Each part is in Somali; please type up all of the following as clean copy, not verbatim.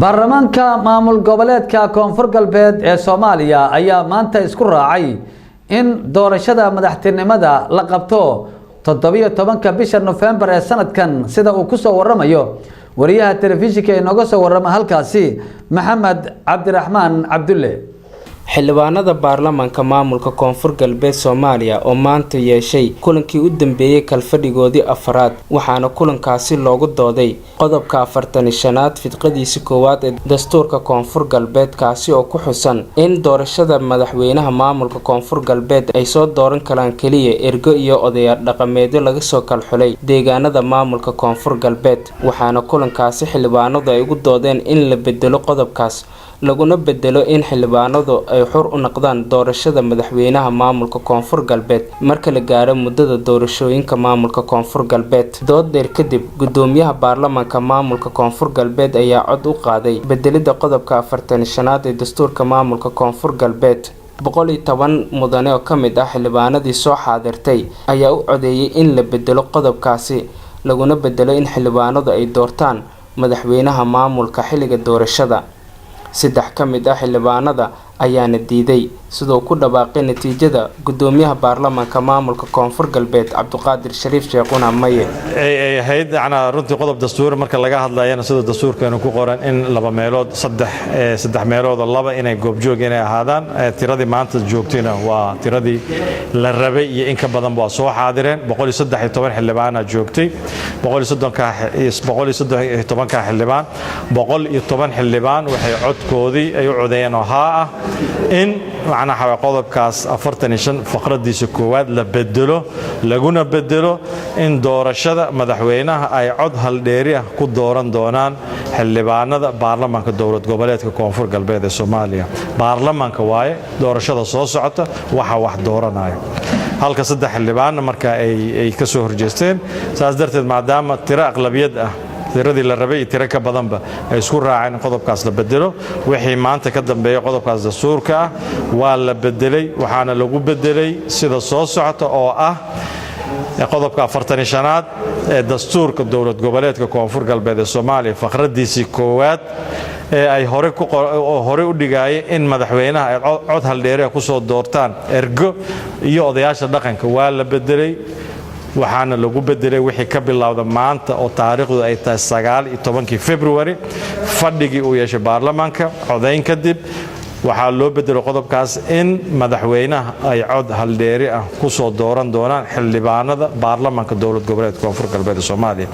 Baarlamaanka maamul goboleedka Koonfur Galbeed ee Soomaaliya ayaa maanta isku raacay in doorashada madaxtinimada la qabto 17-ka bisha Nofembar ee sanadkan, sida uu kusoo waramayo wariyaha telefishinka ee inooga soo warama halkaasi, Maxamed Cabdiraxmaan Cabdulle. Xildhibaanada baarlamaanka maamulka Koonfur Galbeed Soomaaliya oo maanta yeeshay kulankii u dambeeyey kalfadhigoodii afaraad, waxaana kulankaasi loogu dooday qodobka 45aad fidqadiisa koowaad ee dastuurka Koonfur Galbeed, kaasi oo ku xusan in doorashada madaxweynaha maamulka Koonfur Galbeed ay soo dooran karaan keliya ergo iyo odayaal dhaqameedyo laga soo kalxulay deegaanada maamulka Koonfur Galbeed. Waxaana kulankaasi xildhibaanadu ay ugu doodeen in la bedelo qodobkaas, laguna bedelo in xildhibaanadu ay xur u noqdaan doorashada madaxweynaha maamulka Koonfur Galbeed marka la gaaro muddada doorashooyinka maamulka Koonfur Galbeed. Dood dheer kadib, gudoomiyaha baarlamaanka maamulka Koonfur Galbeed ayaa cod u qaaday bedelida qodobka 45aad ee dastuurka maamulka Koonfur Galbeed. 110 mudane oo kamid ah xildhibaanadii soo xaadirtay ayaa u codeeyay in la bedelo qodobkaasi, laguna bedelo in xildhibaanadu ay doortaan madaxweynaha maamulka xilliga doorashada. Saddex ka mid ah xildhibaanada ayaana diiday, sidoo ku dhawaaqay natiijada gudoomiyaha baarlamaanka maamulka Koonfur Galbeed, Cabdiqaadir Shariif Sheekhuna Maye. Ay ahayd macnaa runtii qodob dastuuri marka laga hadlayana, sida dastuurkeenu ku qoran, in laba meelood saddex, saddex meeloodoo laba inay goobjoog inay ahaadaan. Tiradii maanta joogtayna waa tiradii la rabay iyo in ka badan waa soo xaadireen. 113 xildhibaana joogtay. 113-ka xildhibaan, 110 xildhibaan waxay codkoodii ay u codeeyeen oo haa ah in macnaha qodobkaas 45 faqradiisa koowaad la bedelo, laguna bedelo in doorashada madaxweynaha ay cod haldheeri ah ku dooran doonaan xildhibaanada baarlamaanka Dowlad Goboleedka Koonfur Galbeed ee Soomaaliya. Baarlamaanka waaye doorashada soo socota waxa wax dooranayo, halka saddex xildhibaanna marka ay ka soo horjeesteen. Saas darteed, maadaama tiro aqlabiyad ah, tiradii la rabay iyo tiro ka badanba ay isku raaceen in qodobkaas la bedelo, wixii maanta ka dambeeya qodobkaas dastuurka ah waa la bedelay. Waxaana lagu bedelay sida soo socota oo ah: qodobka 45aad ee dastuurka Dowlad Goboleedka Koonfur Galbeed ee Soomaaliya faqradiisii koowaad ee ay hore u dhigaayay in madaxweynaha ay cod haldheeriha ku soo doortaan ergo iyo odayaasha dhaqanka waa la bedelay. Waxaana lagu bedelay wixii ka bilowda maanta oo taariikhdu ay tahay 19-kii February, fadhigii uu yeeshay baarlamaanka, codayn kadib waxaa loo bedelay qodobkaas in madaxweynaha ay cod haldheeri ah ku soo dooran doonaan xildhibaanada baarlamaanka Dowlad Goboleedka Koonfur Galbeed ee Soomaaliya.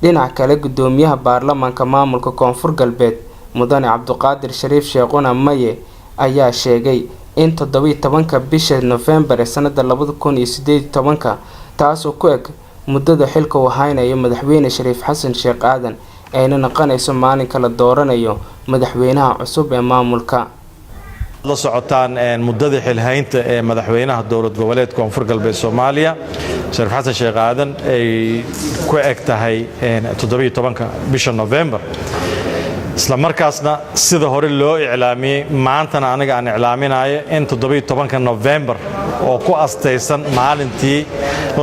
Dhinaca kale, gudoomiyaha baarlamaanka maamulka Koonfur Galbeed, mudane Cabdiqaadir Shariif Sheekhuna Maye, ayaa sheegay in 17-ka bisha Nofembar ee sanada 2018-ka, taasoo ku eg muddada xilka uu haynayo madaxweyne Shariif Xasan Sheekh Aadan, ayna noqonayso maalinka la dooranayo madaxweynaha cusub ee maamulka. La socotaan muddadii xilhaynta ee madaxweynaha Dowlad Goboleed Koonfur Galbeed Soomaaliya, Shariif Xasan Sheekh Aadan, ay ku eg tahay 17-ka bisha November, isla markaasna sida hore loo iclaamiyey, maantana aniga aan iclaaminayo in 17-ka November oo ku astaysan maalintii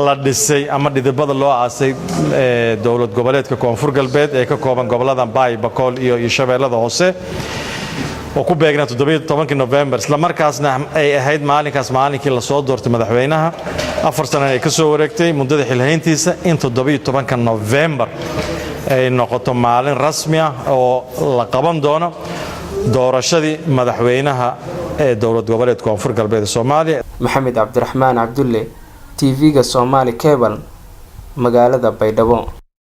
la dhisay ama dhidibada loo aasay Dowlad Goboleedka Koonfur Galbeed ee ka kooban gobollada Baay, Bakool iyo Shabeellada Hoose, oo ku beegnaa 17-kii November, isla markaasna ay ahayd maalinkaas maalinkii lasoo doortay madaxweynaha, 4 sanana ay ka soo wareegtay muddada xilhayntiisa, in 17-ka November ay noqoto maalin rasmi ah oo la qaban doono doorashadii madaxweynaha ee Dowlad Goboleed Koonfur Galbeed ee Soomaaliya. Maxamed Cabdiraxmaan Cabdulle, TV-ga Soomaali Cable, magaalada Baydhabo.